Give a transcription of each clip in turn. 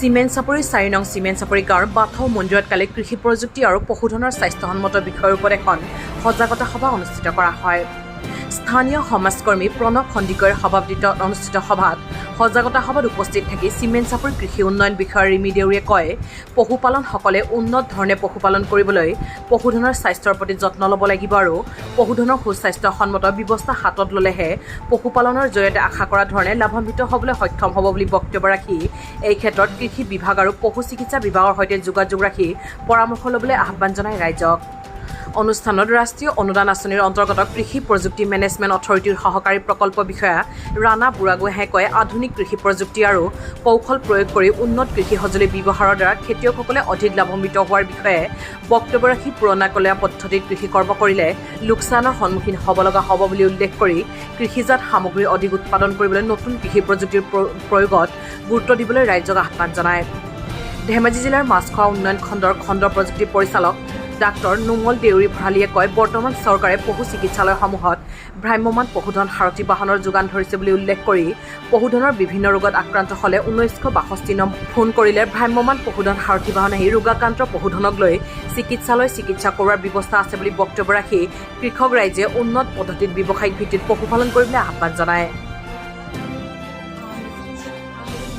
চিমেন চাপৰি 4 নং চিমেন চাপৰি গাঁৱৰ বাথৌ মন্দিৰত কালি কৃষি প্ৰযুক্তি আৰু পশুধনৰ স্বাস্থ্যসন্মত বিষয়ৰ ওপৰত এখন সজাগতা সভা অনুষ্ঠিত কৰা হয়। স্থানীয় সমাজকৰ্মী প্ৰণৱ সন্দিকৈৰ সভাপতিত্বত অনুষ্ঠিত সজাগতা সভাত উপস্থিত থাকি চিমেন চাপৰি কৃষি উন্নয়ন বিষয়া ৰিমি দেউৰীয়ে কয়, পশুপালনসকলে উন্নত ধৰণে পশুপালন কৰিবলৈ পশুধনৰ স্বাস্থ্যৰ প্ৰতি যত্ন ল'ব লাগিব আৰু পশুধনৰ সুস্বাস্থ্যসন্মত ব্যৱস্থা হাতত ল'লেহে পশুপালনৰ জৰিয়তে আশা কৰা ধৰণে লাভান্বিত হ'বলৈ সক্ষম হ'ব বুলি বক্তব্য ৰাখি এই ক্ষেত্ৰত কৃষি বিভাগ আৰু পশু চিকিৎসা বিভাগৰ সৈতে যোগাযোগ ৰাখি পৰামৰ্শ ল'বলৈ আহ্বান জনায় ৰাইজক। অনুষ্ঠানত ৰাষ্ট্ৰীয় অনুদান আঁচনিৰ অন্তৰ্গত কৃষি প্ৰযুক্তি মেনেজমেণ্ট অথৰিটিৰ সহকাৰী প্ৰকল্প বিষয়া ৰাণা বুঢ়াগোহাঁয়ে কয়, আধুনিক কৃষি প্ৰযুক্তি আৰু কৌশল প্ৰয়োগ কৰি উন্নত কৃষি সঁজুলি ব্যৱহাৰৰ দ্বাৰা খেতিয়কসকলে অধিক লাভান্বিত হোৱাৰ বিষয়ে বক্তব্য ৰাখি পুৰণাকলীয়া পদ্ধতিত কৃষিকৰ্ম কৰিলে লোকচানৰ সন্মুখীন হ'ব লগা হ'ব বুলি উল্লেখ কৰি কৃষিজাত সামগ্ৰী অধিক উৎপাদন কৰিবলৈ নতুন কৃষি প্ৰযুক্তিৰ প্ৰয়োগত গুৰুত্ব দিবলৈ ৰাইজক আহ্বান জনায়। ধেমাজি জিলাৰ মাছখোৱা উন্নয়ন খণ্ডৰ খণ্ড প্ৰযুক্তি পৰিচালক ডাক্তৰ নোমল দেউৰী ভৰালীয়ে কয়, বৰ্তমান চৰকাৰে পশু চিকিৎসালয়সমূহত ভ্ৰাম্যমাণ পশুধন সাৰথি বাহনৰ যোগান ধৰিছে বুলি উল্লেখ কৰি পশুধনৰ বিভিন্ন ৰোগত আক্ৰান্ত হ'লে 1962 নং ফোন কৰিলে ভ্ৰাম্যমাণ পশুধন সাৰথি বাহন আহি ৰোগাক্ৰান্ত পশুধনক লৈ চিকিৎসালয় চিকিৎসা কৰোৱাৰ ব্যৱস্থা আছে বুলি বক্তব্য ৰাখি কৃষক ৰাইজে উন্নত পদ্ধতিত ব্যৱসায়িক ভিত্তিত পশুপালন কৰিবলৈ আহ্বান জনায়।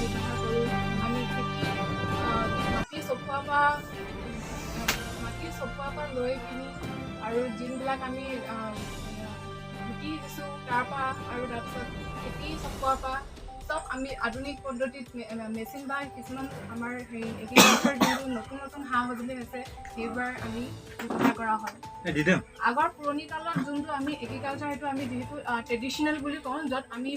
ব্যৱহাৰ কৰোঁ আমি। খেতি মাটি চপোৱাৰ পৰা লৈ পিনি আৰু যোনবিলাক আমি গুটি দিছোঁ তাৰ পৰা আৰু তাৰপিছত খেতি চপোৱাৰ পৰা চব আমি আধুনিক পদ্ধতিত মেচিন বা কিছুমান আমাৰ হেৰি এগ্ৰিকালচাৰ যোনটো নতুন নতুন সা সঁজুলি আছে, সেইবোৰ আমি ব্যৱহাৰ কৰা হয়। আগৰ পুৰণি কালত যোনটো আমি এগ্ৰিকালচাৰ, সেইটো আমি যিহেতু ট্ৰেডিশ্যনেল বুলি কওঁ, য'ত আমি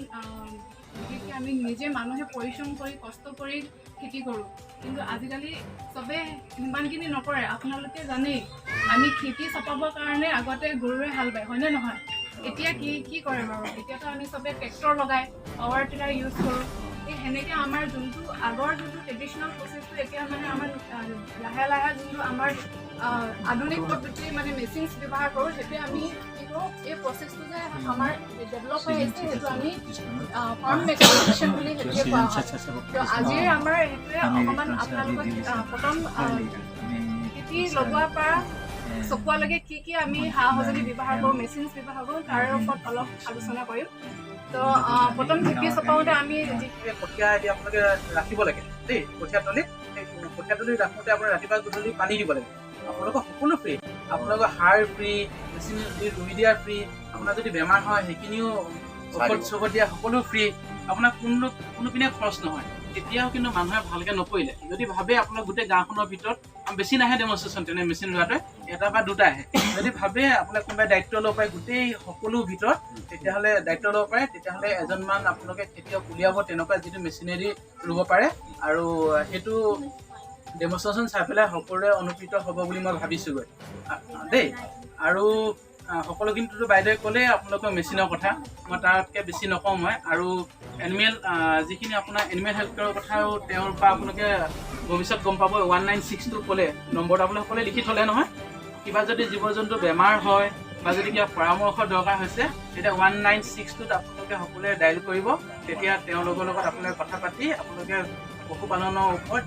বিশেষকৈ আমি নিজে মানুহে পৰিশ্ৰম কৰি, কষ্ট কৰি খেতি কৰোঁ। কিন্তু আজিকালি চবেই সিমানখিনি নকৰে। আপোনালোকে জানেই, আমি খেতি চপাবৰ কাৰণে আগতে গৰুৱে হাল বায়, হয়নে নহয়? এতিয়া কি কি কৰে বাৰু? এতিয়াতো আমি চবে ট্ৰেক্টৰ লগাই পাৱাৰ টিলাৰ ইউজ কৰোঁ। এই সেনেকৈ আমাৰ যোনটো আগৰ যোনটো ট্ৰেডিশ্যনেল প্ৰচেছটো এতিয়া মানে আমাৰ লাহে লাহে যোনটো আমাৰ আধুনিক পদ্ধতি, মানে মেচিনছ ব্যৱহাৰ কৰোঁ, সেইটোৱে আমি কি কৰোঁ, এই প্ৰচেছটো যে আমাৰ ডেভেলপ হৈ আহিছে, সেইটো আমি ফাৰ্ম মেকানাইজেশ্যন বুলি সেইটোৱে কোৱা হয়। তো আজিৰ আমাৰ সেইটোৱে অকণমান আপোনালোকক প্ৰথম খেতি লগোৱাৰ পৰা চপোৱালৈকে কি কি আমি সা সঁজুলি ব্যৱহাৰ কৰোঁ, মেচিনছ ব্যৱহাৰ কৰোঁ, তাৰ ওপৰত অলপ আলোচনা কৰিম। তো প্ৰথম খেতি চপাওঁতে আমি এই কঠীয়া এতিয়া আপোনালোকে ৰাখিব লাগে দেই কঠীয়াতলিত। সেই কঠীয়াতলিত ৰাখোঁতে আপোনাৰ ৰাতিপুৱা গধূলি পানী দিব লাগে। আপোনালোকৰ সকলো ফ্ৰী, আপোনালোকৰ সাৰ ফ্ৰী, মেচিন দি ৰুই দিয়া ফ্ৰী, আপোনাৰ যদি বেমাৰ হয় সেইখিনিও ঔষধ চৌষধ দিয়া সকলো ফ্ৰী। আপোনাৰ কোনো পিনে খৰচ নহয়। তেতিয়াও কিন্তু মানুহে ভালকে নকৰিলে। যদি ভাবে আপোনাৰ গোটেই গাঁওখনৰ ভিতৰত বেছি নাহে ডেমনষ্ট্ৰেশ্যন, তেনে মেচিন ৰোৱাটোৱে এটা বা দুটা আহে। যদি ভাবে আপোনাক কোনোবাই দায়িত্ব ল'ব পাৰে গোটেই সকলো ভিতৰত, তেতিয়াহ'লে দায়িত্ব ল'ব পাৰে। তেতিয়াহ'লে এজনমান আপোনালোকে খেতিয়ক উলিয়াব তেনেকুৱা, যিটো মেচিনেদি ৰুব পাৰে আৰু সেইটো ডেমনষ্ট্ৰেশ্যন চাই পেলাই সকলোৱে অনুপ্ৰেৰিত হ'ব বুলি মই ভাবিছোঁগৈ দেই। আৰু সকলোখিনিতো বাইদেৱে ক'লেই আপোনালোকৰ মেচিনৰ কথা, মই তাতকৈ বেছি নকওঁ মই। আৰু এনিমেল যিখিনি আপোনাৰ এনিমেল হেল্থ কেয়াৰৰ কথাও তেওঁৰ পৰা আপোনালোকে ভৱিষ্যত গম পাব। 1962 ক'লে নম্বৰটো আপোনালোকে সকলোৱে লিখি থ'লে নহয়? কিবা যদি জীৱ জন্তু বেমাৰ হয় বা যদি কিবা পৰামৰ্শ দৰকাৰ হৈছে, তেতিয়া 1962ত আপোনালোকে সকলোৱে ডায়েল কৰিব। তেতিয়া তেওঁলোকৰ লগত আপোনালোকে কথা পাতি আপোনালোকে পশুপালনৰ ওপৰত